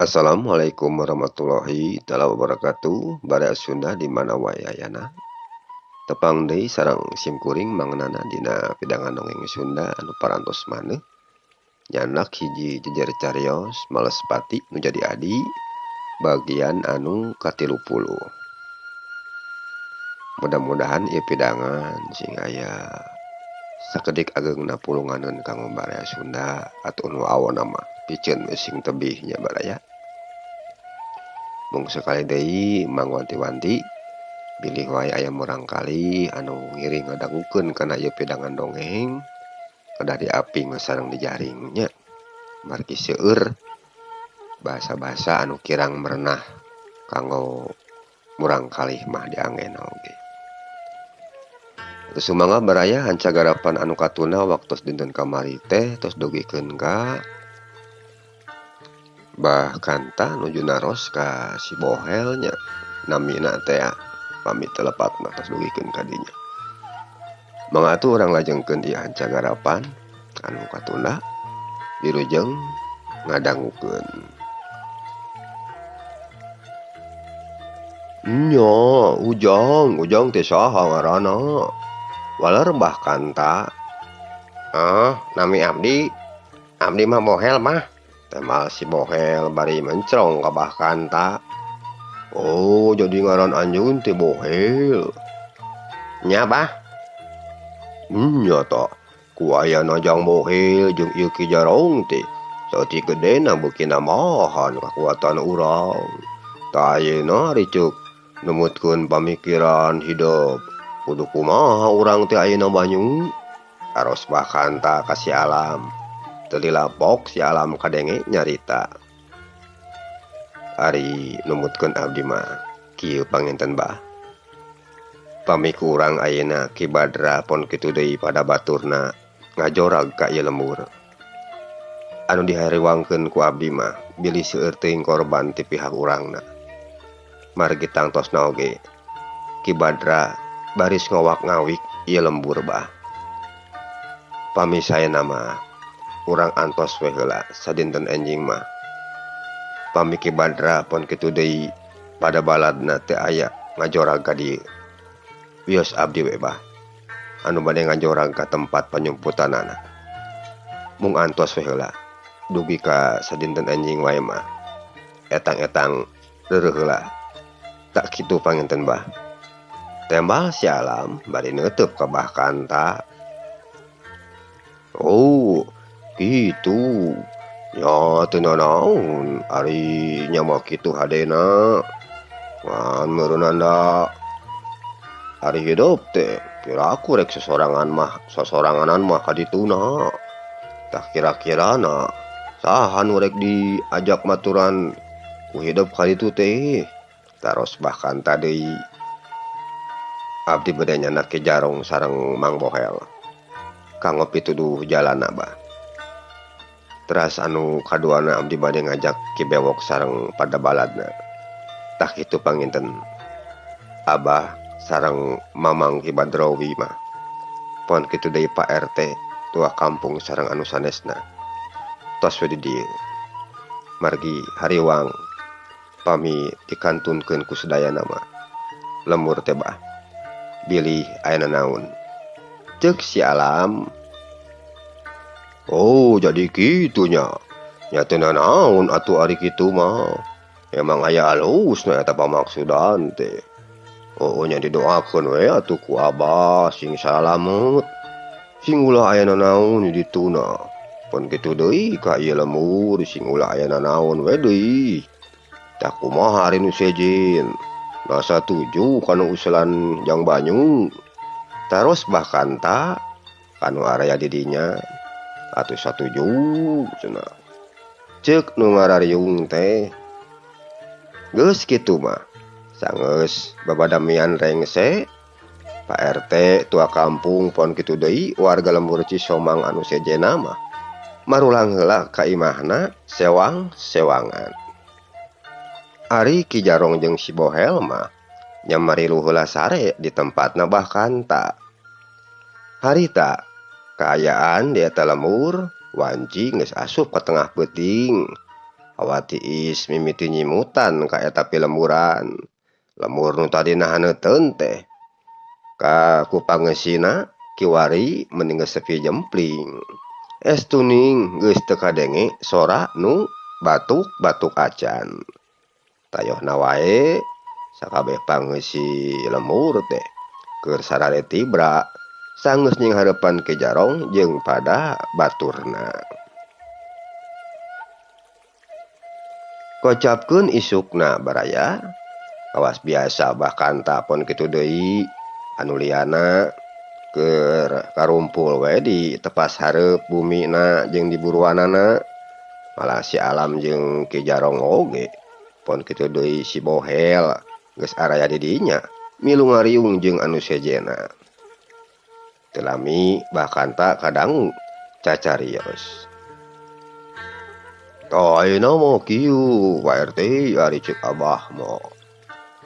Assalamualaikum warahmatullahi taala wabarakatuh. Baraya Sunda di mana wae ayana. Tepang deui sareng simkuring mangnana dina pidangan dongeng Sunda anu parantos maneuh. Nyanak hiji jejer carios Malespati nu jadi adi bagian anu ka-30. Mudah-mudahan ieu pidangan sing aya sakedik ageungna pulunganeun kanggo baraya Sunda atau nu awona mah piceun sing tebih nya baraya. Mung sakali deui mangwanti-wanti bilih wae aya murangkalih anu ngiring ngadangukeun kana ieu pidangan dongeng kedah diaping sareng dijaring nya. Margi seueur bahasa-bahasa anu kirang merenah kanggo murangkalih mah dianggenna oge. Sumangga baraya hanca garapan anu katuna waktos dinten kamari teh tos dugikeun ka Bah Kanta nuju naros ka si Bohel nya namina teh pamit teu lepatna tos dugikeun ka dinya. Mangga atuh urang lajengkeun ieu hanca garapan anu katunda wilujeng ngadangukeun. Nya Ujang, Ujang teh saha ngaranna? Waler Bah Kanta. Ah, nami abdi, abdi mah Bohel mah. Temal si Bohel bari mencrong ka Bah Kanta. Oh, jadi ngaran anjeun teh Bohel. Nya bah. Nya ta, ku ayana Jang Bohel jeung ieu Ki Jarong teh saeutik gedena beuki nambahan kakuatan urang. Tah ayeuna riceuk numutkeun pamikiran hidup. Kudu kumaha urang teh ayeuna banyu? Aros Bah Kanta ka si Alam. Teu dilapok si Alam kadenge nyarita. Ari numutkeun abdi mah kieu panginten bah. Pami ku urang ayeuna Ki Badra pon kitu deui pada baturna ngajorag ka ieu lembur. Anu dihariwangkeun ku abdi mah bilih seueur teuing korban ti pihak urangna. Margi tangtosna oge Ki Badra baris ngowak ngawik ieu lembur bah. Pami saena mah urang antos we heula sadinten enjing mah. Pami Ki Badra pon kitu deui pada baladna teu aya ngajorag ka dieu. Wios abdi we bah anu bade ngajorag ka tempat panyumputanana. Mung antos we heula dugi ka sadinten enjing wae mah. Etang-etang reureuh heula. Tak kitu panginten bah. Tembal si Alam bari neuteub ka Bah Kanta. Oh, kitu. Nya teu nanaon ari nya mah kitu hadena. Ngan meureunana da ari hidup teh piraku rek sosorangan mah, sosoranganan mah kadituna. Tah kira-kirana saha nu rek diajak maturan ku hidup kaditu teh. Taros Bah Kanta deui. Abdi bade nyandak Ki Jarong sareng Mang Bohel. Kanggo pituduh jalana bah. Teras anu kaduana abdi bade ngajak Ki Bewok sareng pada baladna. Tah kitu panginten Abah sareng Mamang Ki Badrowi mah. Pon kitu deui Pak RT tua kampung sareng anu sanesna. Tos we di dieu. Margi hariwang pami dikantunkeun ku sadayana mah. Lembur teh bah. Bilih aya nanaon. Ceuk si Alam. Oh, jadi kitunya. Nya teu nanaon atuh ari kitu mah. Emang aya alusna eta pamaksudan teh. Oh, nya didoakeun we atuh ku Abah sing salamet. Sing ulah aya nanaon di dituna. Pon kitu deui ka ieu lembur sing ulah aya nanaon we deui. Tah kumaha ari nu sejen? Nah satuju kana usulan Jang Banyu. Taros Bah Kanta kanu area di dinya atuh satuju cenah. Ceuk nu ngarariung teh. Geus kitu mah. Sanggeus babadamian rengse Pak RT tua kampung pon kitu deui warga lembur Cisomang anu sejenna mah marulang heula ka imahna sewang-sewangan. Ari Ki Jarong jeung si Bohel mah nya marilu heula sare di tempatna Bah Kanta. Harita kaayaan di eta lembur wanci geus asup ka tengah peuting. Hawa tiis mimiti nyimutan ka eta pilemburan. Lemur nu tadina haneuteun teh ka ku pangeusina kiwari meni geus sepi jempling. Estuning geus teu kadenge sora nu batuk-batuk acan. Tayohna wae sakabeh pangeusi lemur teh keur sarare tibra sanggeus nyinghareupan Ki Jarong jeung pada baturna. Kocapkeun isukna baraya kawas biasa bahkan tak pon kitu deui anu liana keur karumpul we di tepas hareup bumina jeung di buruanana malah si Alam jeung Ki Jarong oge pon kitu deui si Bohel geus araya di dinya milu ngariung jeung anu sejena. Teu lami bahkan tak kadangu cacarios. Tah ayeuna mah kieu Pak RT ari ceuk Abah mah.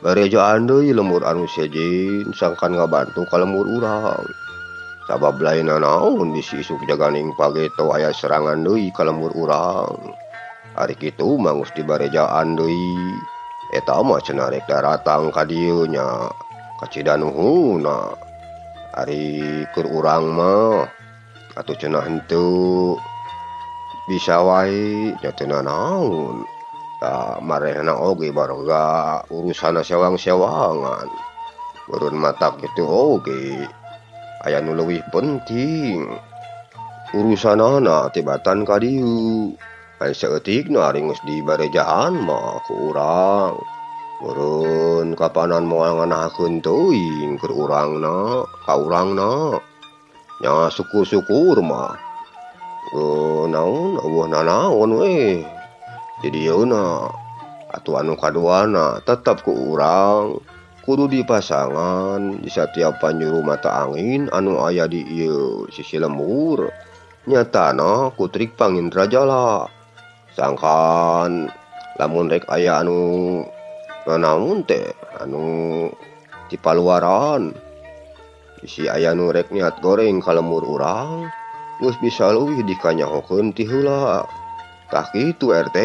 Barejaan deui lembur anu sejen sangkan ngabantu ka lembur urang. Sabab lain nanaon bisi isuk jaganing pageto aya serangan deui ka lembur urang. Ari kitu mah geus dibarejaan deui. Eta mah cenah rek daratang ka dieu nya kacida nuhunna. Ari keur urang mah atuh cenah henteu bisa wae nya teu nanaon. Tah marehna oge baroga urusanna sewang-sewangan. Beureun matak kitu oge aya nu leuwih penting. Urusanana tibatan ka dieu. Aya saeutikna ari geus dibarejaan mah ku urang. Beureun kapanan moal nganahakeun teuing keur urangna, ka urangna. Nya syukur-syukur mah. Naon eueuh nanaon we. Di dieuna atuh anu kaduana tetep ku urang kudu dipasangan di satiap panjuru mata angin anu aya di ieu sisi lembur. Nyatana ku trik pangindrajala. Sangkan lamun rek aya anu nanaon teh anu dipaluaran bisi aya nu rek niat goreng ka lembur urang geus bisa leuwih dikanyahokeun ti heula. Tah kitu RT.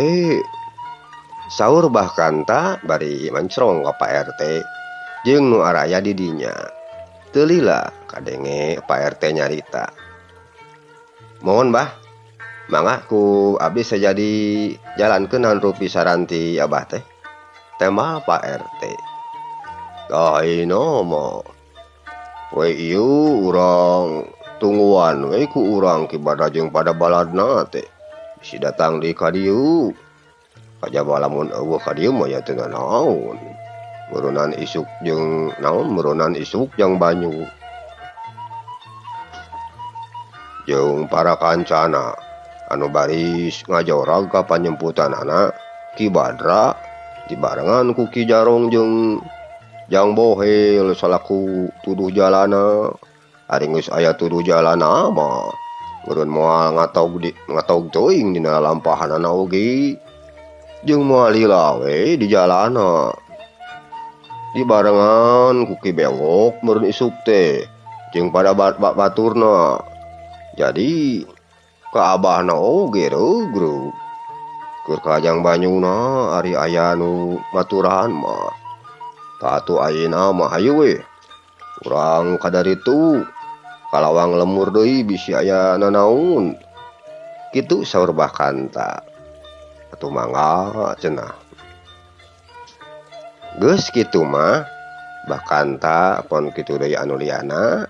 Saur bahkan ta bari mancrong ka Pak RT jeung nu araya di dinya. Teu lila kadenge Pak RT nyarita. Mohon bah, mangga ku abdi sajadi jalankeun hanrupi saran ti abah teh. Tema Pak RT. Tah ayeuna mah we ieu urang tungguan we ku urang kibada jeung pada baladna teh. Bisi datang deui ka dieu. Kajaba lamun eueuh ka dieu mah ya teu nanaon. Meureunnan isuk jeung naon meureunnan isuk jang banyu. Jeung para kancana anu baris ngajorag ka panyemputanana Ki Badra dibarengan ku Ki Jarong jeung Jang Bohel salaku tuduh jalana. Ari geus aya tuduh jalana mah meureun moal ngatog teuing dina lampahanana oge. Jeung moal lila we di jalana. Dibarengan ku Ki Bewok meureun isuk teh jeung pada baturna. Jadi ka abahna oge reugrug. Keur kajang banyuna ari aya nu maturan mah. Tah atuh ayeuna mah hayu we. Urang kadaritu kalawang lemur deui bisi aya nanaon. Kitu saur Bah Kanta. Atuh mangga cenah. Geus kitu mah Bah Kanta pon kitu deui anu liana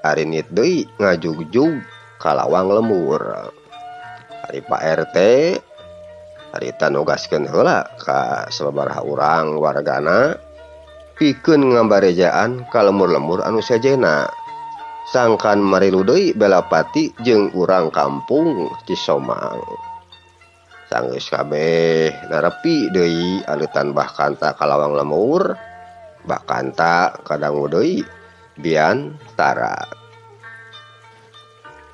arinit deui ngajugjug kalawang lemur. Ari Pak RT harita nugaskeun heula ka sababaraha urang wargana pikeun ngambarejaan ka lemur-lemur anu sejena. Sangkan marilu deui Belapati jeung urang kampung Cisomang. Sanggeus kabeh narepi deui aleutan Bah Kanta kalawang lemur, Bah Kanta kadangu deui biantara.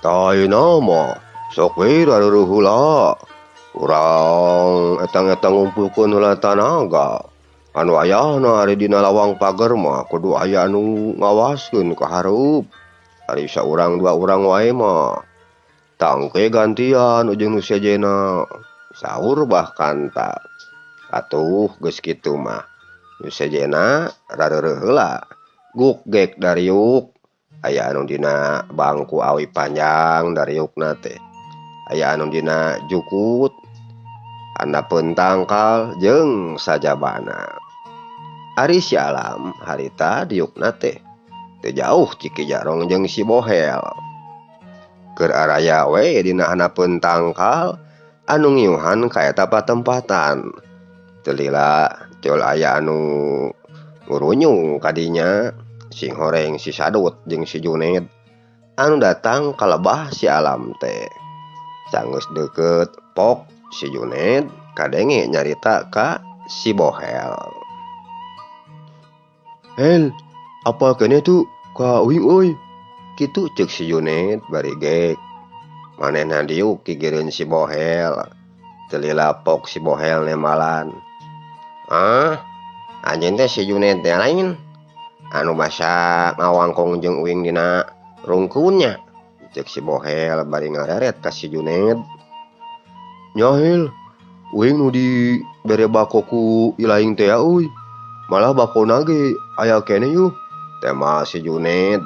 Tah ayeuna mah sok we rareuruh heula. Urang etang-etang ngumpulkeun heula tanaga. Anu ayahna ari dina lawang pager mah kudu aya anu ngawaskeun ka hareup. Ari saurang dua urang wae mah tangke gantian ujung nu sejena. Saur Bah Kanta. Atuh geus kitu mah. Nu sejenna rareureuh heula. Guk gek dariuk. Aya anu dina bangku awi panjang dariukna teh. Aya anu dina jukut. Handapeun tangkal jeung sajabana. Ari si Alam harita diukna teh teu jauh ti Ki Jarong jeung si Bohel. Keur araya we dina handapeun tangkal anu ngiuhan ka eta patempatan. Teu lila tiul aya anu ngurunyung kadinya sing horeng si Sadut jeung si Juned anu datang ka lebah si Alam teh. Sanggeus deukeut pok si Juned kadenge nyarita ka si Bohel. Hel, apa keneh tuh ka uing euy? Kitu ceuk si Juned bari gek. Manehna diuk gigireun si Bohel. Teu lila pok si Bohel nembalan. Ah, anjeun teh si Juned teh lain anu basa ngawangkong jeung uing dina rungkun nya. Ceuk si Bohel bari ngareret ka si Juned. Nya Hel, uing nu dibere bako ku ilaing teh euy. Malah bakona ge aya keneh yuh. Tema si Juned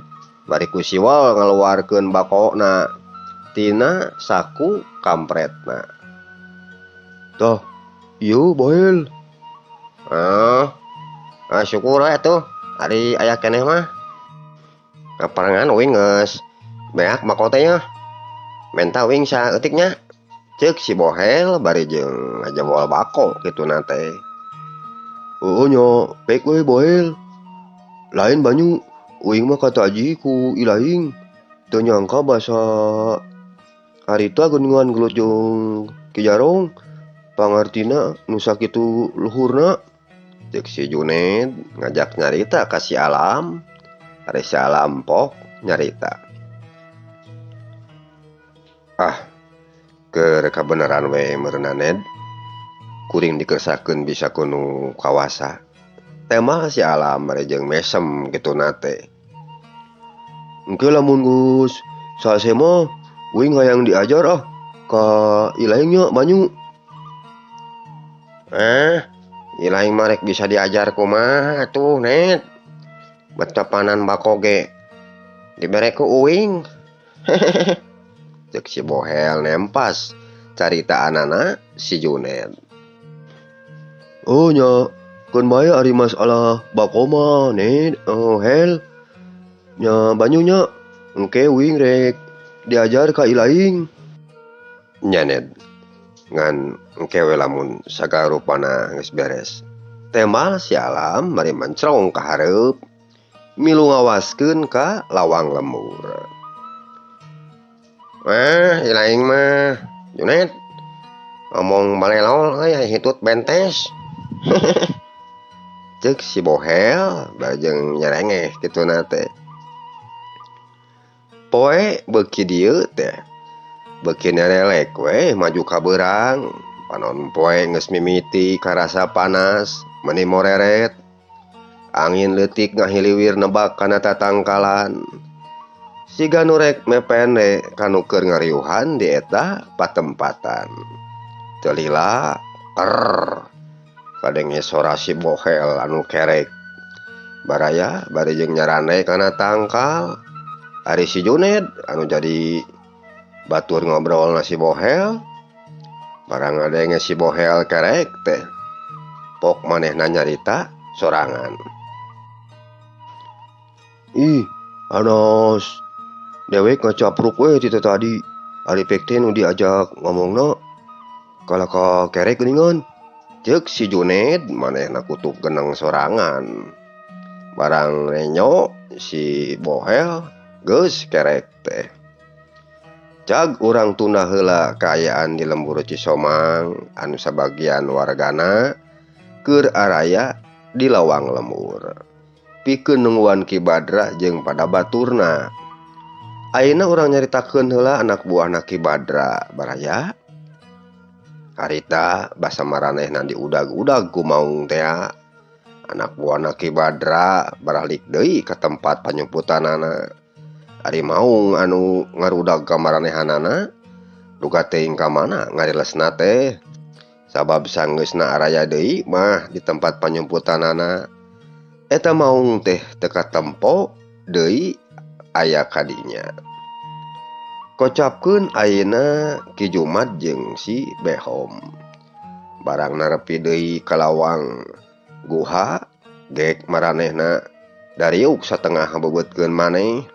bari ku siwal ngaluarkeun bakona tina saku kampretna. Tah, ieu Bohel. Ah, syukur we atuh ari aya keneh mah. Kaparengan uing geus beak bako teh nya. Menta uing saeutik nya. Ceuk si Bohel bari jeung ngajebol bako kituna teh. Heueuh nya, pek we Bohel. Lain banyu uing mah kataji ku ilaing. Teu nyangka basa harita geuningan gelut jeung Ki Jarong. Pangartina nu sakitu luhurna. Ceuk si Juned ngajak nyarita ka si Alam. Ari si Alam pok nyarita. Ah, keur kabeneran we meureunna Ned. Kuring dikersakeun bisa ku nu kawasa. Tema si Alam bari jeung mesem kituna teh. Engke lamun geus salse mah uing hayang diajar ah ka ilaing nya banyu. Ilaing mah rek bisa diajar kumaha atuh Ned. Betapanan bako ge dibere ku uing. Ceuk si Bohel nempas caritaanana si Juned. Oh nya, keun bae ari masalah bako mah Ned, oh Hel. Nya banyu nya, engke uing rek diajar ka ilaing. Nya Ned, ngan engke we lamun sagarupana geus beres. Temal si Alam bari mencrong ka hareup milu ngawaskeun ka lawang lembur. Wah, ilaing mah Juned ngomong balelol euy hitut bentes. Ceuk si Bohel bari jeung nyerengeh kituna teh. Poe beuki dieu teh beuki nerelek we maju ka beurang. Panon poe geus mimiti karasa panas meuni moreret. Angin leutik ngahiliwir nebak kana tatangkalan. Siga nu rek mepende kanu keur ngariuhan di eta patempatan. Teu lila ker kadenge sora si Bohel anu kerek. Baraya bari jeung nyarande kana tangkal. Ari si Juned anu jadi batur ngobrol na si Bohel. Barang ngadenge si Bohel kerek teh. Pok manehna nyarita sorangan. Ih, anos dewek ngacapruk we ti tadi. Ari pek teh nu diajak ngomongna kalah ka kerek geuningan. Ceuk si Juned manehna kutuk geneng sorangan. Barang nenyo si Bohel geus kerek teh. Cag urang tunda heula kaayaan di lembur Cisomang anu sabagian wargana keur araya di lawang lembur. Pikeun nungguan Ki Badra jeung pada baturna. Ayeuna urang nyaritakeun heula anak buahna Ki Badra baraya. Harita basa maranehna diudag-udag ku maung tea. Anak buahna Ki Badra baralik deui ka tempat panyumputanana. Ari maung anu ngarudag ka maranehanana duka teuing ka mana ngarilesna teh. Sabab sanggeusna araya deui mah di tempat panyumputanana eta maung teh teu katempo deui aya kadinya. Kocapkeun ayeuna Ki Jumad jeung si Behom. Barang narepi deui ka lawang guha gek maranehna dariuk satengah ngabebeutkeun maneh.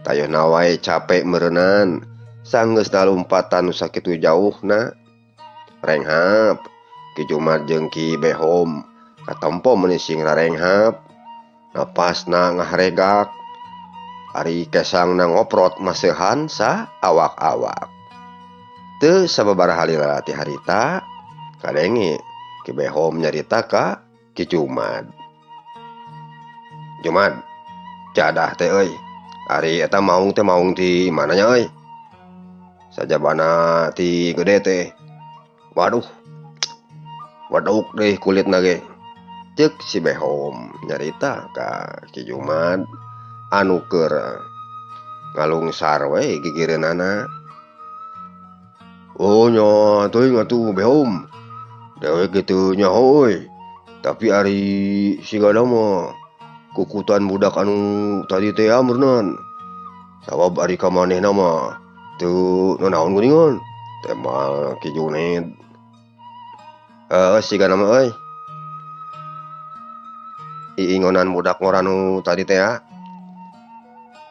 Tayeuhna wae capek meureunan sanggeusna lumpatan nu sakitu jauhna. Renghap Ki Jumad jeung Ki Behom katempo meuni sing rarenghap. Napasna ngaharegak. Ari kesangna ngoprot maseuhan sa awak-awak. Teu sababaraha lila ti harita kadenge Ki Behom nyarita ka Ki Jumad. Jumad, jadah teh euy. Ari eta maung teh maung ti mana nya euy? Sajabana ti gede teh. Waduh. Waduk deui kulitna ge. Ceuk si Behom nyarita ka Ki Jumad anu keur ngalungsar we gigireunana. Oh nya teuing atuh Behom. Dewek kitu nyaho euy. Tapi ari sigana mah kukutan budak anu tadi teh meureunnan. Sabab ari ka manehna mah teu nanaon geuningan. Tembal Ki Juned. Heuh sigana mah euy. Iingonan budak ngora nu tadi teh.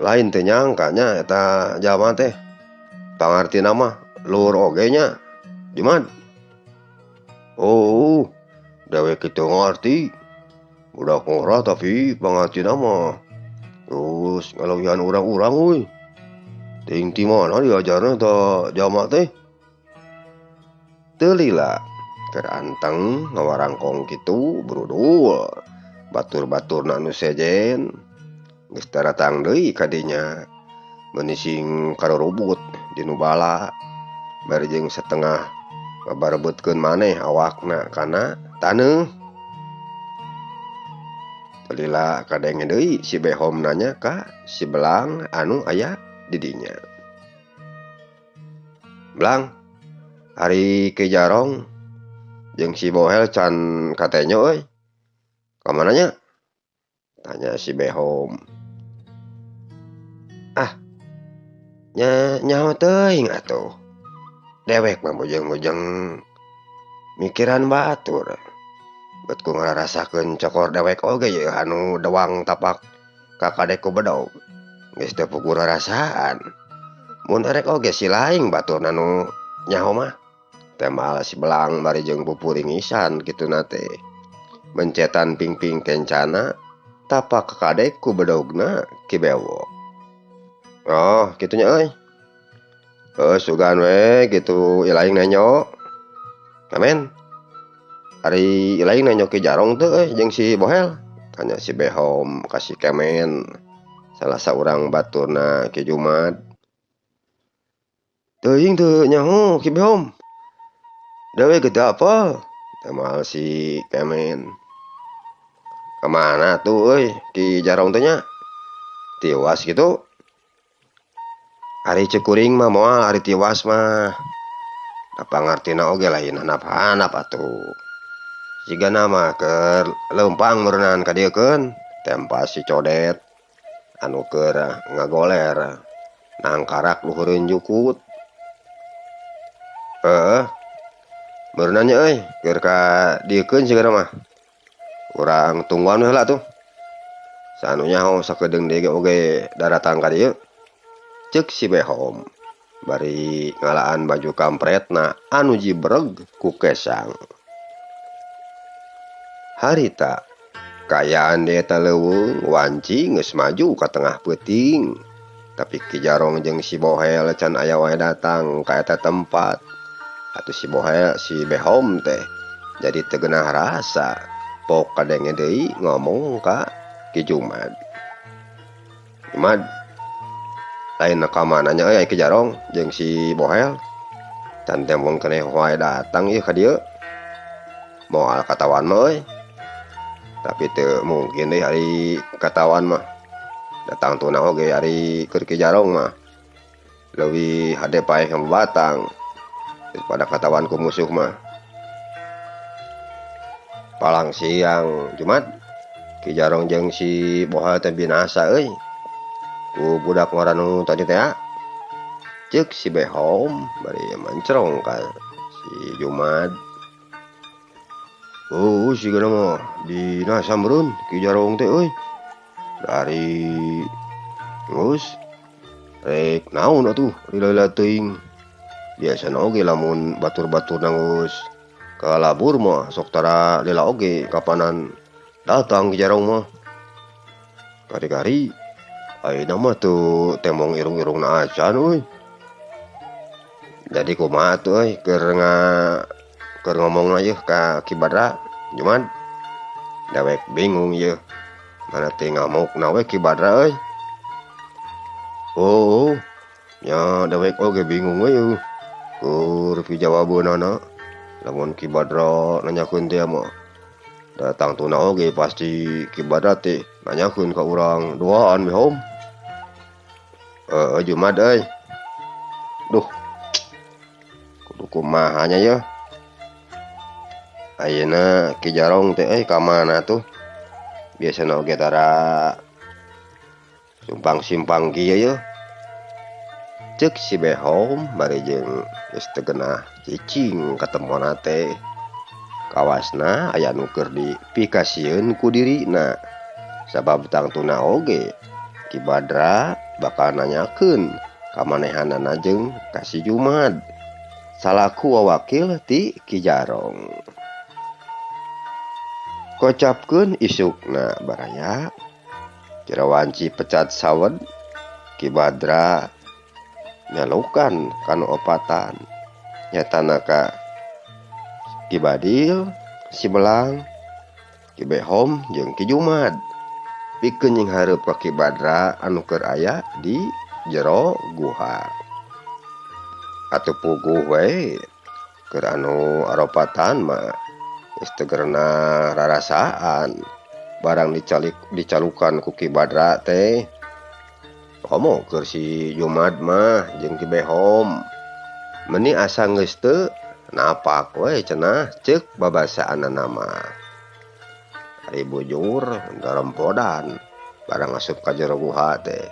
Lain teu nyangka nya eta jalma teh. Pangartina mah luhur oge nya. Jumad. Oh, dewek kitu ngarti. Budak ngora tapi pangartina mah terus ngaleuwihan urang-urang euy. Teuing ti mana diajarna eta jalma teh. Teu lila keur anteng ngawarangkong kitu brudul. Batur-baturna anu sejen geus daratang deui ka dinya. Meuni sing karurubut dinu bala bari jeung setengah ngabarebutkeun maneh awakna kana taneuh. Teu lila kadenge deui si Behom nanya ka si Belang anu aya di dinya. Belang, ari Ki Jarong jeung si Bohel can katenyo euy. Ka mana nya? Tanya si Behom. Ah, nya nyaho teuing atuh. Dewek mah bujeng-bujeng mikiran batur. Bet ku ngarasakeun cokor dewek oge yeuh anu dewang tapak kakadek ku bedog. Geus teu puguh rarasaan. Mun erek oge si laing baturna nu nyaho mah. Tembal si Belang bari jeung pupuringisan kituna teh. Mencetan pingping kencana tapak kakadek ku bedogna Ki Bewok. Oh, kitunya euy. Heuh sugan we kitu ilaing nenyo. Amin. Ari ilaing nenyo Ki Jarong teu euy jeung si Bohel? Tanya si Behom ka si Kemen. Salah saurang baturna Ki Jumad. Teuing teu nyaho Ki Behom. Dewek teu apal. Tembal si Kemen. Kamana tuh euy Ki Jarong teh nya? Tiwas kitu. Ari ceuk kuring mah moal ari tiwas mah. Da pangartina oge lain hanap-hanap atuh. Sigana mah keur leumpang meureunan ka dieukeun. Tempas si Codet anu keur ngagoler nangkarak luhureun jukut. Heuh. Meureunnan nya euy keur ka dieukeun sigana mah. Urang tungguan we heula tuh. Sanu nyaho sakedeung deui oge daratang ka dieu. Ceuk si Behom bari ngalaan baju kampretna anu jibreg ku kesang. Harita kaayaan di eta leuweung wanci geus maju ka tengah peuting. Tapi Ki Jarong jeung si Bohel can aya wae datang ka eta tempat. Atuh si Bohel si Behom teh jadi teu geunah rasa. Pok kadenge deui ngomong ka Ki Jumad. Jumad, lain ka mana nya euy Ki Jarong jeung si Bohel. Can tembong keneh wae datang ieu ka dieu. Moal katawan mah euy. Tapi teu mungkin deui ari katawan mah. Datang tuna oge ari keur Ki Jarong mah. Leuwih hade paeh batang daripada katawan ku musuh mah. Palang siang Jumat Ki Jarong jeung si Boha teh binasa euy ku budak ngora nu tadi teh ceuk si Behom bari mencrong ka si Jumat. Oh sigana mah binasa meureun Ki Jarong teh euy. Dari geus rek naon atuh lila-lila teuing. Biasana oge lamun batur-batur geus kalabur mah sok tara lila oge kapanan datang Ki Jarong mah. Kari-kari ayeuna mah teu temong irung-irungna acan euy. Jadi kumaha atuh euy keur ngomongna yeuh ka Ki Badra Jumat. Dewek bingung yeuh. Mana teh ngamukna we Ki Badra euy. Oh, nya dewek oge bingung we yeuh. Keur pijawabeunana lamun Ki Badra nanyakeun teh mah. Datang tuna oge pasti Ki Badra teh nanyakeun ka urang duaan we hom. Jumat euy. Duh. Kudu kumaha nya yeuh. Ayeuna Ki Jarong teh euy ka mana tuh? Biasana oge tara simpang-simpang kieu yeuh. Ceuk si Behom bari jeung geus teu genah cicing katemona teh. Kawasna aya nu keur dipikasieun ku dirina. Sabab tangtuna oge Ki Badra bakal nanyakeun ka manehanana jeung ka si Jumat salaku wawakil ti Ki Jarong. Kocapkeun isukna baraya jero wanci pecat sawed Ki Badra nyalukan kanu opatan nyatana ka Ki Badil, si Belang, Ki Behom jeung Ki Jumat pikeun nyinghareup ka Ki Badra anu keur aya di jero guha. Atuh puguh we keur anu aropatan mah geus teu gerenah rarasaan barang dicalukan ku Ki Badra teh. Komo keur si Jumat mah jeung Ki Behom meuni asa geus teu napak we cenah ceuk babasaanana mah. Ari bujur darempodan barang asup ka jero guha teh.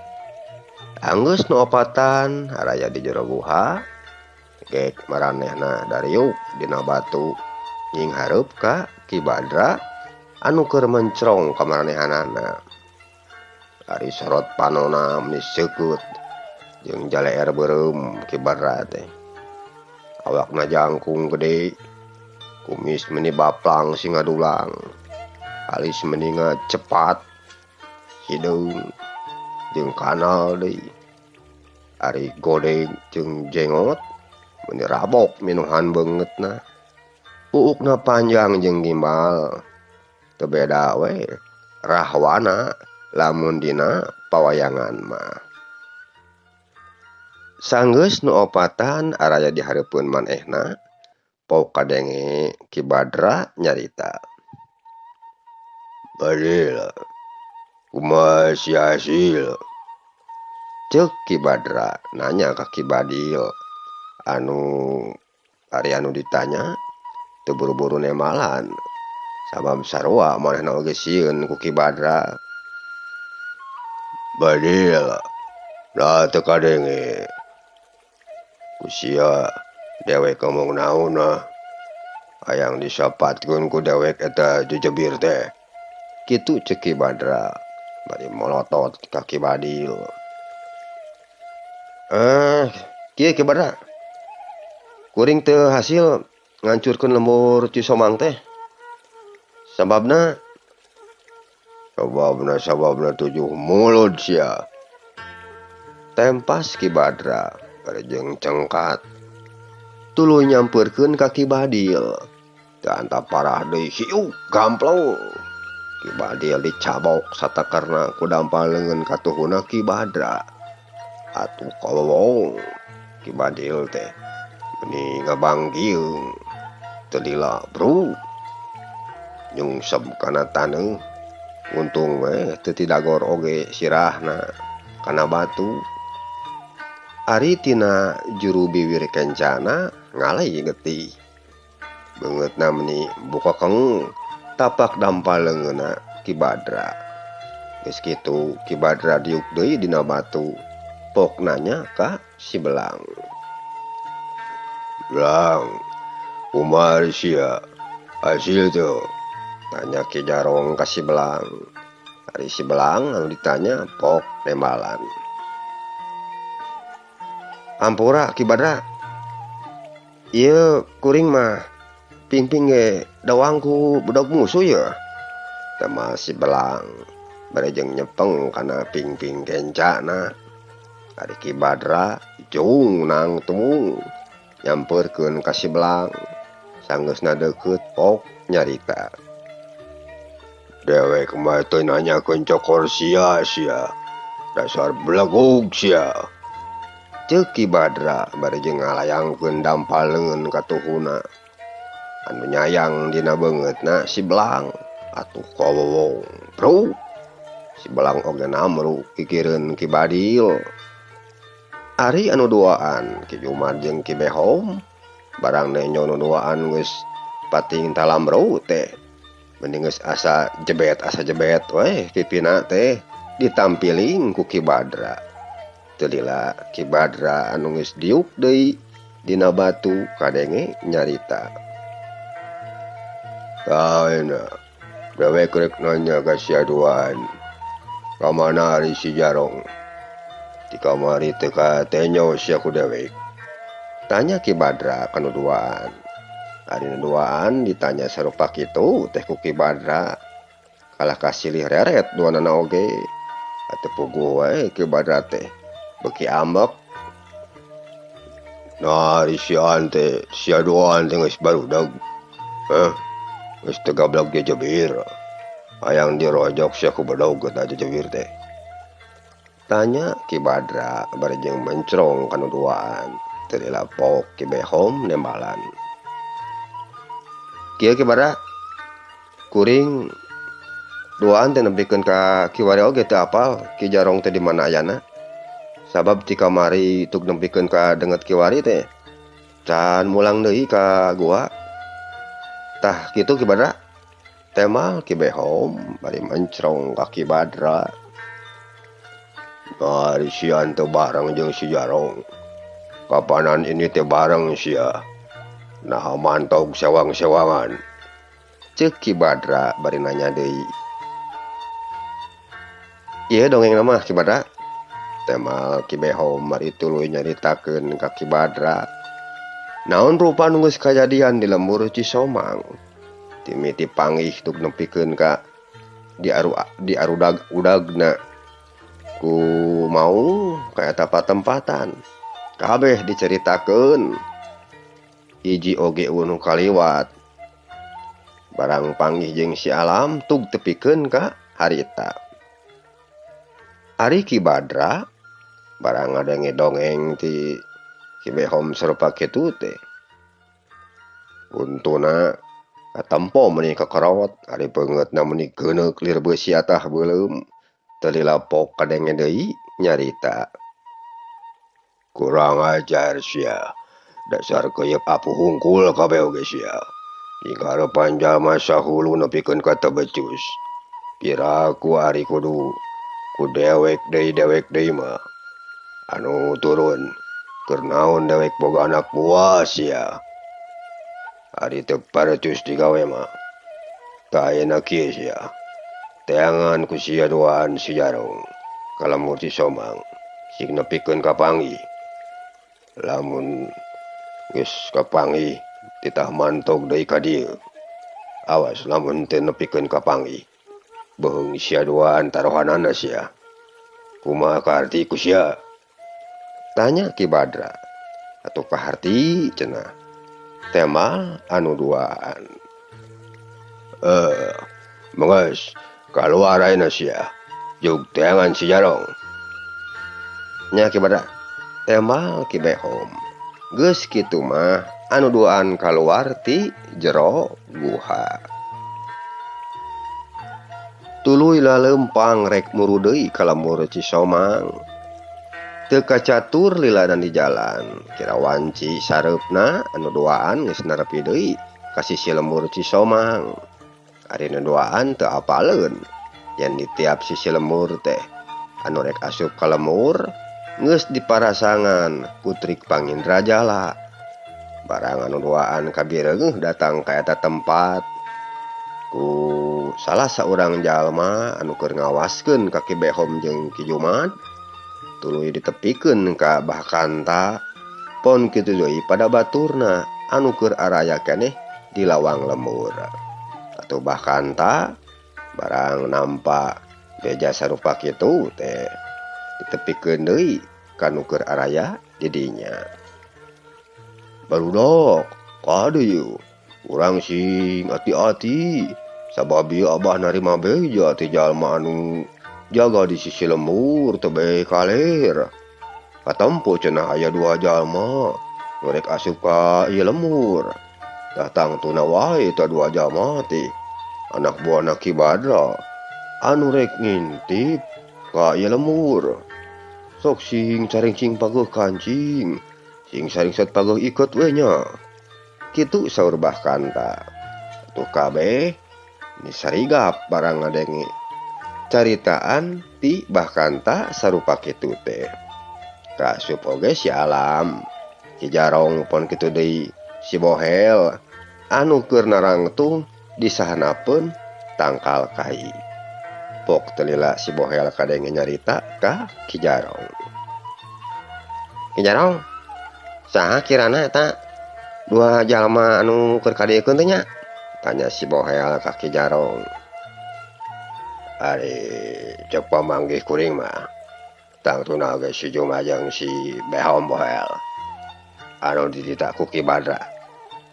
Anggeus nu opatan araya di jero guha gek maranehna dariuk dina batu nyinghareup ka Ki Badra anu keur mencrong ka maranehanana. Ari sorot panona meni seukeut jeung jaleer beureum Ki Badra teh. Awakna jangkung gede, kumis meni baplang singadulang, alis meni ngacepat, hideung jeung kanal deui. Ari godeg jeung jengot meni rabok minuhan beungeutna. Uukna panjang jeung gimbal, teu beda we rahwana lamun dina pawayangan mah. Sanggeus nu opatan araya di hareupeun manehna, pau kadenge Ki Badra nyarita. Badil, kumaha si hasil? Ceuk Ki Badra nanya ka Ki Badil. Anu ari anu ditanya teu buru-buru nemalan. Sabab sarua manehna oge sieun ku Ki Badra. Badil, da teu kadenge. Ku sia dewek ngomong naon ah. Hayang disapatkeun ku dewek eta jejebir teh. Kitu ceuk Ki Badra bari molotot ka Ki Badil. Kieu Ki Badra. Kuring teu hasil ngancurkeun lembur Cisomang teh. Sababna sababna tujuh mulut sia. Tempas Ki Badra bari jeung cengkat. Tuluy nyampeurkeun ka Ki Badil. Teu antap parah deui hiuk gamplong. Ki Badil dicabok satakerna ku dampal leungeun katuhuna Ki Badra. Atuh kalowong Ki Badil teh meni ngabanggiung. Teu lila bru nyungsep kana taneuh. Untung we teu tidagor oge sirahna kana batu. Ari tina juru biwir kencana ngalai getih. Beungeutna meni bukakeng Tapak dampal leungeunna Ki Badra. Geus kitu Ki Badra diuk deui dina batu. Pok nanya ka si Belang. Belang, kumaha sia? Hasil teu? Tanya Ki Jarong ka si Belang. Ari si Belang anu ditanya pok nembalan. Ampura Ki Badra. Ieu kuring mah pingping ge dawang ku bedog musuh ye. Temal si Belang bari jeung nyepeng kana pingping kencana. Ari Ki Badra jung nang tumung nyampeurkeun ka si Belang. Sanggeusna deukeut pok nyarita. Dewek mah teu nanyakeun cokor sia sia. Dasar belegug sia. Ceuk Ki Badra bari jeung ngalayangkeun dampal leungeun ka tuhuna. Anu nyayang dina beungeutna si Belang atuh kawowong. Bro. Si Belang oge namru kikireun Ki Badil. Ari anu duaan Ki Jumar jeung Ki Behom barang nenjo nu duaan geus pating talamru teh. Mending geus asa jebet weh pipina teh ditampiling ku Ki Badra. Teu lila Ki Badra anu geus diuk deui dina batu kadenge nyarita. Ayeuna dewek rek nanya ka sia duaan. Ka mana ari si Jarong? Di kamari teu katenyo sia ku dewek. Tanya Ki Badra ka nu duaan. Ari nu duaan ditanya sarupa kitu teh ku Ki Badra. Kalah kasilih reret duanana oge. Atuh puguh wae Ki Badra teh beuki ambek. Nah, ari sian teh sia duaan teh geus barudag. Heh, geus teu gablek jejebir. Hayang dirojok sia ku bedog eta jejebir teh. Tanya Ki Badra bari jeung mencrong ka nu duaan. Teu lila pok Ki Behom nembalan. Kieu Ki Badra, kuring duaan teh nepikeun ka kiwari oge teu apal Ki Jarong teh di mana ayana. Sabab ti kamari tug nepikeun ka deungeut kiwari teh can mulang deui ka gua. Tah kitu Ki Badra. Temal Ki Behom bari mencrong ka Ki Badra. Ari sian teu bareng jeung si Jarong. Kapanan ini teh bareng sia. Naha mantog sewang-sewangan. Ceuk Ki Badra bari nanya deui. Ieu dongeng mah Ki Badra. Temal Ki Behom bari tuluy nyaritakeun ka Ki Badra. Naon rupa nu geus kajadian di lembur Cisomang. Timiti panggih tug nepikeun ka di arudag-udagna. Ku mau ka eta patempatan. Kabeh diceritakeun. Hiji oge nu kaliwat. Barang panggih jeung si Alam tug tepikeun ka harita. Ari Ki Badra barang ngadenge dongeng ti Ki Behom sarupa kitu teh. Untuna katempo meuni kakorot, ari beungeutna meuni geuneuk lir beusi atah beuleum. Teu lila pok kadenge deui nyarita. Kurang ajar sia. Dasar keuyeup apuh hungkul kabeh oge sia. Dikarepan jalma sahulu nepikeun ka teu becus. Piraku ari kudu ku dewek deui mah. Anu turun keur naon dewek boga anak buah sia. Ari teu parecus digawe mah. Tah ayeuna kieu sia. Teangan ku sia duaan si Jarong ka lembur Cisomang sing nepikeun kapanggih. Lamun geus kapanggih titah mantog deui ka dieu. Awas lamun teu nepikeun kapanggih. Beuheung sia duaan taruhanana sia. Kumaha kaharti ku sia? Tanya Ki Badra. Atuh kaharti cenah. Temal anu duaan. Mengeus kaluar ayeuna sia. Jug teangan si Jarong. Nya Ki Badra. Temal Ki Behom. Geus kitu mah anu duaan kaluar ti jero guha. Tuluy lalempang rek muru deui ka lembur Cisomang. Teu kacatur liladan di jalan. Kira wanci sareupna anu duaan geus nerepi deui ka sisi lembur Cisomang. Ari nu duaan teu apaleun yen di tiap sisi lemur teh anu rek asup ka lemur geus diparasangan ku trik pangindrajala. Barang anu duaan kabireungeuh datang ka eta tempat ku salah saurang jalma anu keur ngawaskeun ka Ki Behom jeung Ki Jumad tuluy ditepikeun ka Bah Kanta pon kitu deui pada baturna anu keur araya keneh di lawang lemur. Atuh Bah Kanta barang nampa beja sarupa kitu teh ditepikeun deui ka nu keur araya di dinya. Barudak kade yeuh urang sing ati-ati sabab ieu abah narima beja ti jalma anu jaga di sisi lembur tebeh kaler. Katempo cenah aya dua jalma nu rek asup ka ieu lembur. Datang tuna wae ta dua jalma teh anak buahna Ki Badra anu rek ngintip ka ieu lembur. Sok sing caringcing pageuh kancing, sing saringset pageuh iket we nya. Kitu saur Bah Kanta. Atuh kabeh nisarigap barang ngadenge caritaan ti Bah Kanta sarupa kitu teh. Kasup oge si Alam, Ki Jarong pon kitu deui si Bohel anu keur narangtung di sahanapeun tangkal kai. Pok teu lila si Bohel kadenge nyarita ka Ki Jarong. Ki Jarong, saha kirana eta dua jalma anu keur kadiekeun teh nya? Tanya si Bohel ka Ki Jarong. Ari cek pamanggih kuring mah tangtuna ge si Juma jeung si Behom Bohel anu dititah ku Ki Badra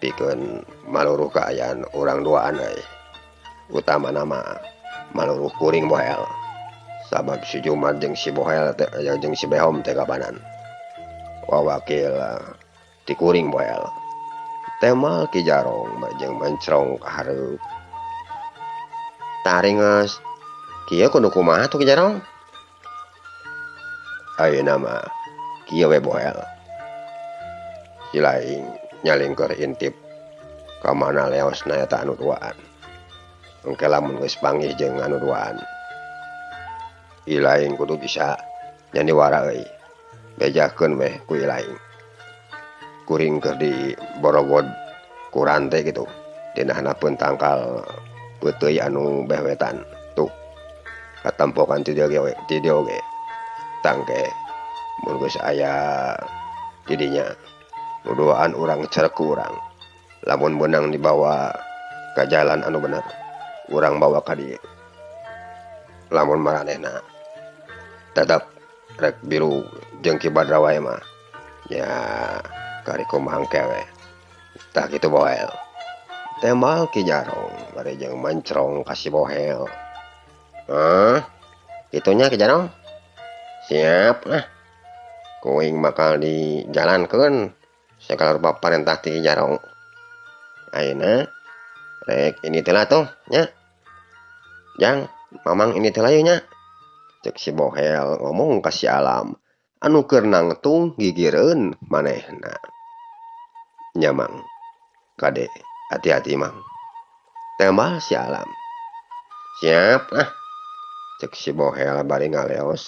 pikeun maluruh kaayaan urang duaan euy. Utamana mah maluruh kuring Bohel sabab si Juma jeung si Bohel teh jeung si Behom teh kabanan wawakil ti kuring Bohel. Temal Ki Jarong jeung mencrong ka hareup. Taringeus kieu kudu kumaha tuh Ki Jarong? Ayeuna mah kieu we Bohel. Si laing nyalingkeur intip ka mana leosna eta anu duaan. Engke lamun geus panggih jeung anu duaan, ilaing kudu bisa nyandiwara euy. Bejakeun weh ku ilaing. Kuring keur di borogod ku rante kitu. Dina handapeun tangkal peuteuy anu beh wetan. Tuh katempokan ti dieu ge we, ti dieu ge. Tangke mun geus aya di dinya nu duaan urang cerek ku urang. Lamun meunang dibawa ka jalan anu bener, urang bawa ka dieu. Lamun maranehna tetep rek biru jeung Ki Badra wae mah nya kari kumaha engke we. Tah kitu Bohel. Temal Ki Jarong bari jeung mencrong ka si Bohel. Hah? Kitunya Ki Jarong? Siap lah. Kuing bakal dijalankeun segala rupa parentah ti Ki Jarong. Ayeuna rek ini teh lah tuh nya. Jang, mamang ini teh lah nya. Cek si Bohel ngomong ka si Alam anu keur nangtung gigireun manehna. Nya mang, kade hati-hati mang. Tembal si Alam. Siap ah. Cek si Bohel bari ngaleos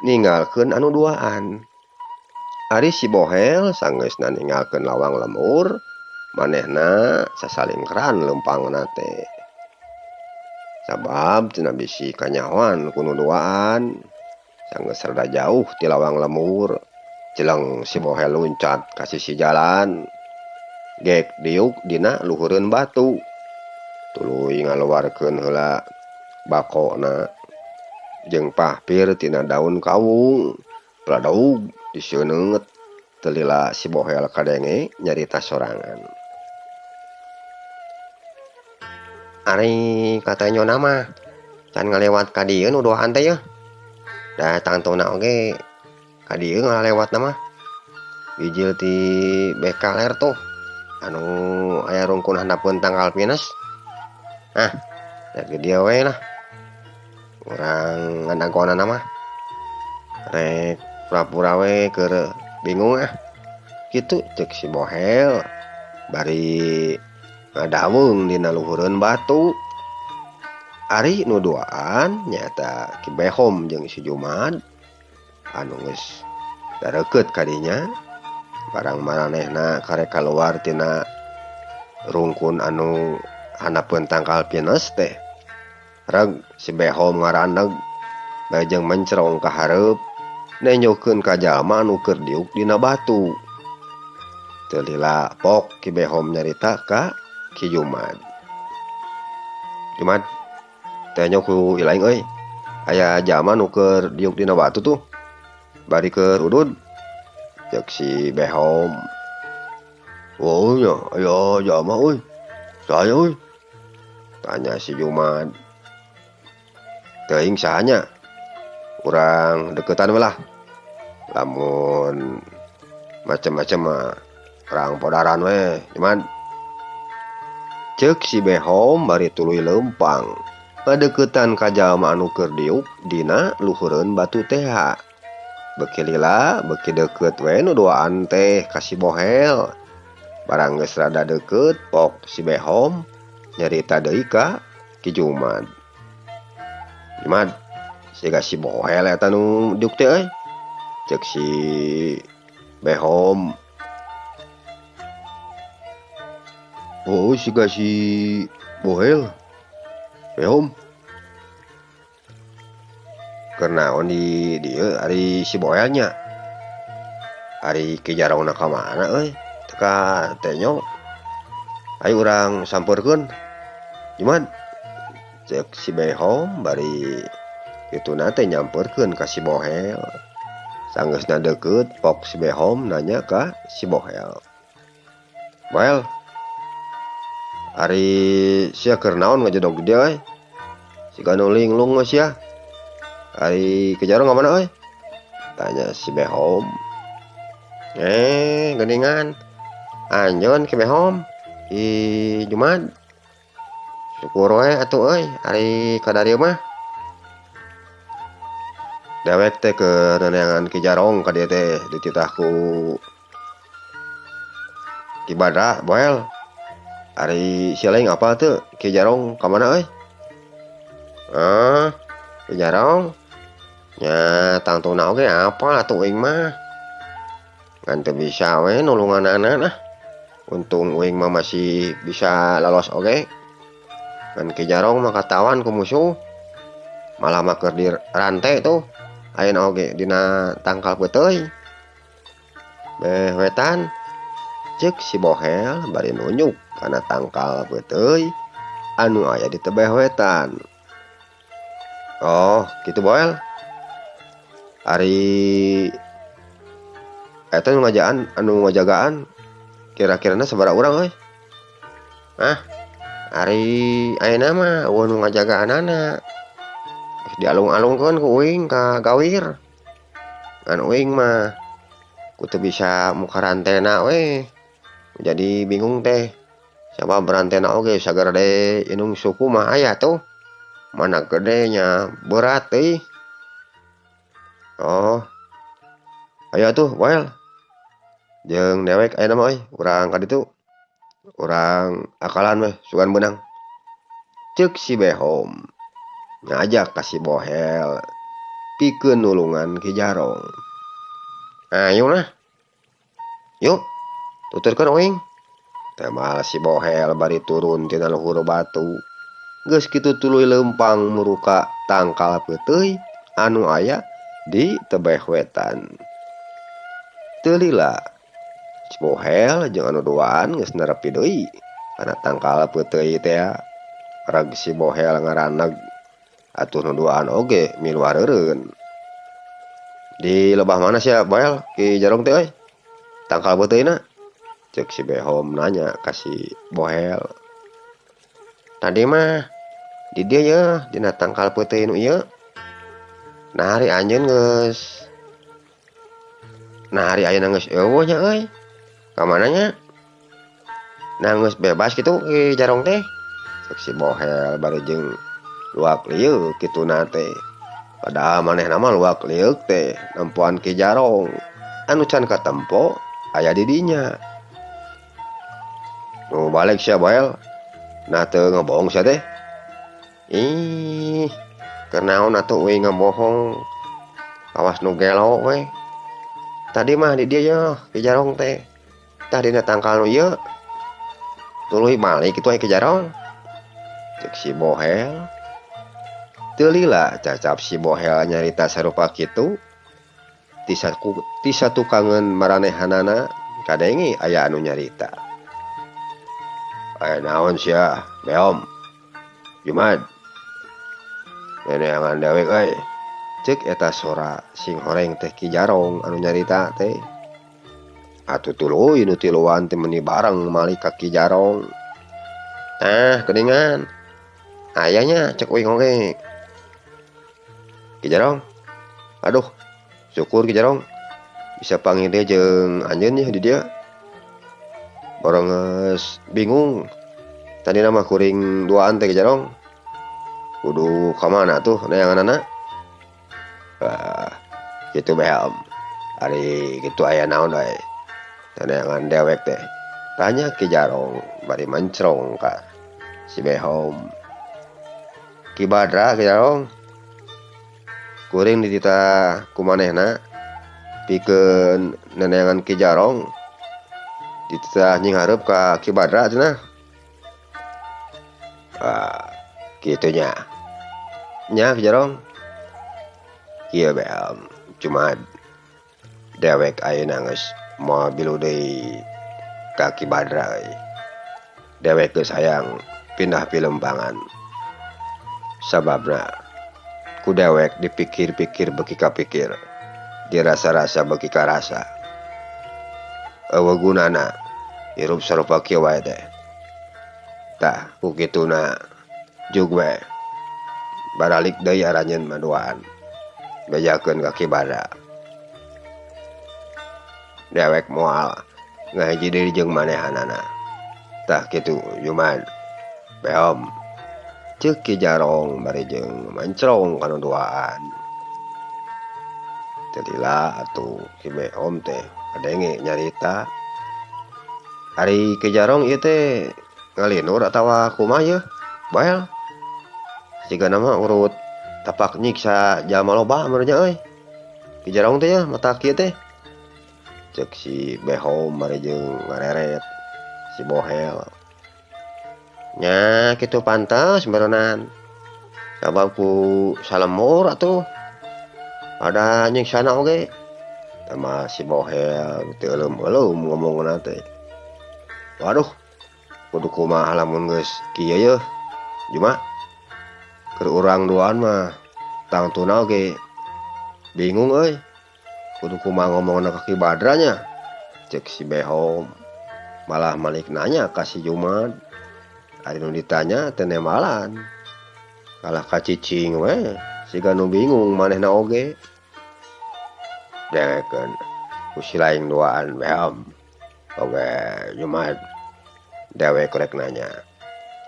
ninggalkeun anu duaan. Ari si Bohel sanggeusna ninggalkeun lawang lemur, manehna sasalingkeran leumpangna teh. Sabab cenah bisi kanyahoan ku nu duaan. Sanggeus rada jauh ti lawang lemur, jeleng si Bohel luncat ka sisi jalan. Gek diuk dina luhureun batu. Tuluy ngaluarkeun heula bakona jeung pahpir tina daun kawung. Pladog diseuneut teu lila si Bohel kadenge nyarita sorangan. Ari katanyona mah can ngalewat ka dieu nu duaan teh yeuh. Da tangtuna oge ka dieu ngalewatna mah. Bijil ti bekaler tuh anu aya rungkun handapeun tangkal pinus. Ah, rek di dieu we lah. Urang ngadagonana mah. Rek pura-pura we keur bingung ah. Kitu cek si Bohel bari ngadaweung dina luhureun batu. Ari nu duaan nyaeta Ki Behom jeung si Jumad anu geus dareukeut ka dinya barang maranehna karek kaluar tina rungkun anu handapeun tangkal pinus teh. Reg si Behom ngaraneg bae jeung mencrong ka hareup nenjokeun ka jalma anu keur diuk dina batu. Teu lila pok Ki Behom nyarita ka Ki Jumad. Jumad, teh nyok ku ilaing euy. Aya jalma nu keur diuk dina batu tuh. Bari keur udud. Ceuk si Behom. Oh nya, aya jalma euy. Saha euy? Tanya si Jumad. Teuing saha nya? Urang deukeutan we lah. Lamun macem-macem mah urang podaran we, Jumad. Ceuk si Behom bari tuluy leumpang ngadeuketan ka jalma anu keur diuk dina luhureun batu teh. Beuki lila beuki deukeut we nu duaan teh ka si Bohel. Barang geus rada deukeut pok si Behom nyarita deui ka Ki Jumad. Jumad, siga si Bohel eta nu diuk teh euy. Ceuk si Behom. Oh, siga si Bohel. Behom. Keur naon di dieu ari si Bohel nya? Ari Ki Jarongna ka mana euy? Teu ka tenyo. Ayo urang sampeurkeun. Jumad. Ceuk si Behom bari kituna teh nyampeurkeun ka si Bohel. Sanggeusna deukeut pok si Behom nanya ka si Bohel. Bohel, ari sia keur naon ngajedog di dieu euy? Siga nu linglung mah sia. Ari Ki Jarong ka mana euy? Tanya si Behom. Geuningan. Anjeun Ki Behom, Ki Jumad. Syukur we atuh euy ari ka darieu mah. Dewek teh keur neneangan Ki Jarong ka dieu teh dititah ku Ki Badra, Bohel. Ari sia lain apal teu Ki Jarong ka mana euy? Ah, Ki Jarong. Nya tangtuna oge apal atuh uing mah. Ngan teu bisa we nulunganana lah. Untung uing mah masih bisa lolos oge. Ngan Ki Jarong mah katawan ku musuh. Malah mah keur dirante tuh. Ayeuna oge dina tangkal peuteuy. Beh wetan. Ceuk si Bohel bari nunjuk kana tangkal peuteuy anu aya di tebeh wetan. Oh, kitu Bohel. Ari eta nu ngajaan anu ngajagaan kira-kirana sabaraha urang euy? Ah, ari ayeuna mah eueuh nu ngajagaanana. Geus dialung-alungkeun ku uing ka gawir. Ngan uing mah ku teu bisa muka rantena we. Jadi bingung teh. Sabab rantena oge sagarede indung suku mah aya tuh. Mana gedenya berat euy. Oh. Ayo atuh, Bohel. Jeung dewek ayeuna mah euy, urang ka ditu. Urang akalan we sugan beunang. Ceuk si Behom ngajak ka si Bohel pikeun nulungan Ki Jarong. Ayo lah. Yuk, tuturkeun uing. Temal si Bohel bari turun tina luhur batu. Geus kitu tuluy leumpang muruka tangkal peuteuy anu aya di tebeh wetan. Teu lila si Bohel jeung anu duaan geus nerepi deui kana tangkal peuteuy teh. Reg si Bohel ngaraneg atuh nu duaan oge milu areureun. Di lebah mana sia Bohel Ki Jarong teh euy? Tangkal peuteuyna? Ceuk si Behom nanya ka si Bohel. Tadi mah di dieu yeuh dina tangkal peuteuy nu ieu. Nah ari anjeun geus. Nah ari ayeuna geus eueuh nya euy. Ka mana nya? Nah geus bebas kitu Ki Jarong teh. Ceuk si Bohel bari jeung luak lieuk kituna teh. Padahal manehna mah luak lieuk teh nempoan Ki Jarong anu can katempo aya di dinya. Nu balik sia Bohel. Nah teu ngebohong sia teh. Ih, kenaon atuh uing ngabohong. Awas nu gelo we. Tadi mah di dieu yeuh Ki Jarong teh. Tah dina tangkal nu ieu. Tuluy balik kitu aya Ki Jarong. Cek si Bohel. Teu lila cacap si Bohel nyarita sarupa kitu. Ti satukangeun maranehanana kadenge aya anu nyarita. Aya naon sia, Beom? Jumad. Neneangan dewek euy. Cek eta sora sing horeng teh Ki Jarong anu nyarita teh. Atuh tuluy nu tiluan teh meuni bareng malik ka Ki Jarong. Tah geuningan. Aya nya cek uing oge. Ki Jarong. Aduh, syukur Ki Jarong bisa panggil deui jeung anjeun yeuh di dieu. Borong geus bingung. Tadina mah kuring duaan teh Ki Jarong. Kudu ka mana tuh neanganana? Ah, kitu Beom. Ari kitu aya naon we. Neangan dewek teh. Tanya Ki Jarong bari mencrong ka si Behom. Ki Badra Ki Jarong. Kuring dititah ku manehna pikeun neneangan Ki Jarong. Dititah nyinghareup ka Ki Badra cenah. Ah, kitu nya. Nya Ki Jarong. Kieu Beom, cuma dewek ayeuna geus moal bilu deui ka Ki Badra euy. Dewek geus hayang pindah pilempangan. Sababna ku dewek dipikir-pikir beuki kapikir, dirasa-rasa beuki karasa. Eueuh gunana hirup sarupa kieu wae teh. Tah ku kituna jug we baralik deui aranjeun mah duaan. Bejakeun ka Ki Badra. Dewek moal ngahiji deui jeung manehanana. Tah kitu Jumad. Beom. Ceuk Ki Jarong bari jeung mencrong kana duaan. Teu lila atuh Ki Beom teh kadenge nyarita. Ari Ki Jarong ieu teh ngalinur atawa kumaha yeuh? Bael. Sigana mah urut tapak nyiksa jalma loba meureun nya euy. Ki Jarong teh yeuh mata kieu teh. Ceuk si Behom bari jeung ngareret si Bohel. Nya kitu pantes meureunnan. Sabab ku salemur atuh. Ada nyiksana oge. Tah mah si Bohel teu euleum-euleum ngomongna teh. Waduh, kudu kumaha lamun geus kieu yeuh. Juma keur urang duaan mah tangtuna oge bingung euy. Kudu kumaha ngomongna ka Ki Badra nya. Ceuk si Behom. Malah malik nanya ka si Jumad. Ari nu ditanya teu nembalan. Kalah ka cicing we, siga nu bingung manehna oge. Dengekeun ku si laing duaan Behom. Oge Jumad. Dewek rek nanya.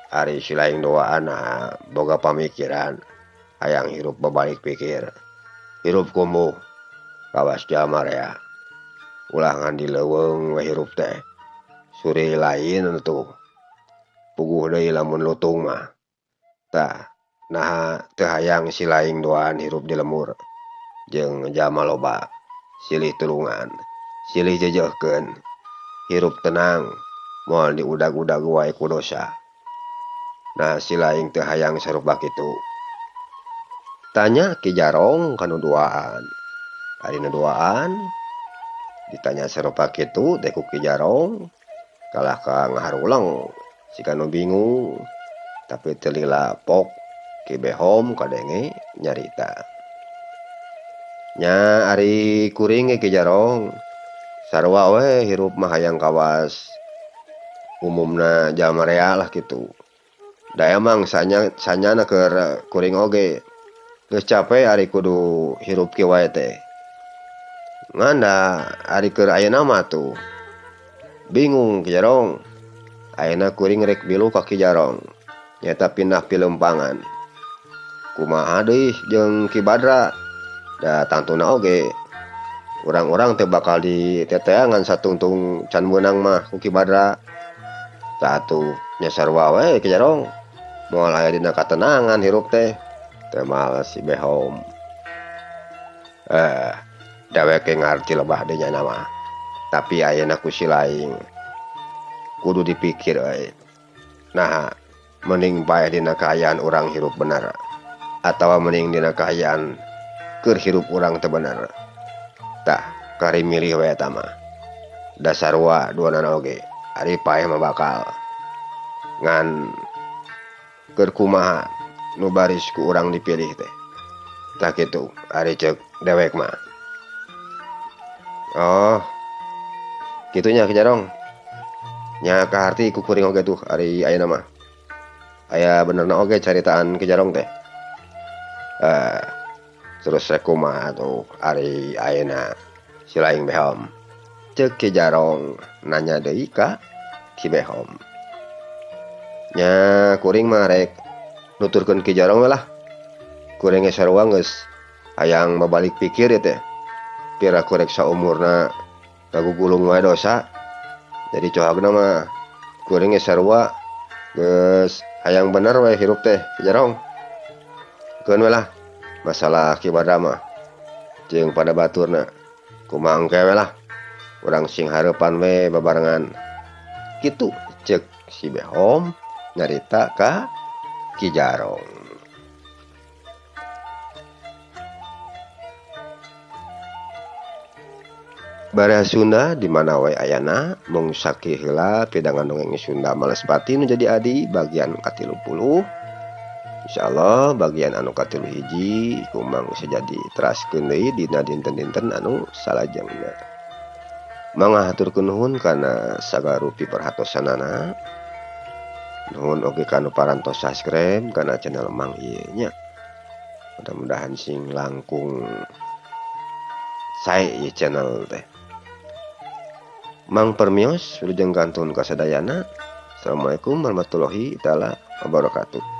Ari si laing duaan boga pamikiran hayang hirup babalik pikir. Hirup kumuh kawas jalma rea. Ulah ngan di leuweung we hirup teh. Suri lain atuh. Puguh deui lamun lutung mah. Tah, naha teu hayang si laing duaan hirup di lemur jeung jalma loba, silih tulungan, silih jejeuhkeun, hirup tenang, moal diudag-udag wae ku dosa. Nah, si laing teu hayang sarupa kitu. Tanya Ki Jarong kanu duaan. Ari nu duaan ditanya sarupa kitu teh ku Ki Jarong kalah ka ngaharuleng siga nu bingung. Tapi teu lila pok Ki Behom kadenge nyarita. Nya ari kuring ge Ki Jarong sarua we hirup mah hayang kawas umumna jalma rea lah kitu. Da emang sanyana keur kuring oge geus cape ari kudu hirup kieu wae teh. Ngan da ari keur ayeuna mah tuh bingung Ki Jarong. Ayeuna kuring rek milu ka Ki Jarong nyaeta pindah pilempangan. Kumaha deui jeung Ki Badra? Da tangtuna oge urang-urang teh bakal diteteangan satungtung can meunang mah ku Ki Badra. Tah atuh nya sarua we Ki Jarong. Moal aya dina katenangan hirup teh. Teh males si Behom. Eh, dewek ngarti lebah deui nya mah. Tapi ayeuna ku si laing kudu dipikir euy. Nah, mending paeh dina kaayaan urang hirup bener atawa mending dina kaayaan keur hirup urang teu bener. Tah, kari milih we eta mah. Da sarua duanana oge, ari paeh mah bakal. Ngan keur kumaha nu baris ku urang dipilih teh. Tah kitu ari ceuk dewek mah. Oh, kitu nya Ki Jarong. Nya kaharti ku kuring oge tuh ari ayeuna mah. Aya benerna oge caritaan Ki Jarong teh. Terus rek kumaha tuh ari ayeuna si laing Behom. Ceuk Ki Jarong nanya deui ka Ki Behom. Nya kuring mah rek nuturkeun Ki Jarong we lah. Kuring ge sarua geus hayang babalik pikir ieu teh. Pira kurek saumurna ngagugulung wae dosa. Jadi cohagna mah kuring ge sarua geus hayang bener we hirup teh Ki Jarong. Keun we lah masalah Ki Badra mah jeung pada baturna kumaha engke we lah. Urang sing hareupan we babarengan. Kitu ceuk si Behom nyarita ka Ki Jarong. Baraya Sunda di mana wae ayana mung sakieu heula pidangan dongeng Sunda Malespati nu jadi adi bagian ka-30. Insyaallah bagian anu ka-31 kumang bisa jadi teraskeun deui dina dinten-dinten anu salajengna. Mangga haturkeun nuhun kana sagarupi perhatosanana. Nuhun oge kanu parantos subscribe kana channel Mang ieu nya. Mudah-mudahan sing langkung sae ieu channel teh. Mang Permios wilujeng kantun kasadayana. Assalamualaikum warahmatullahi taala wabarakatuh.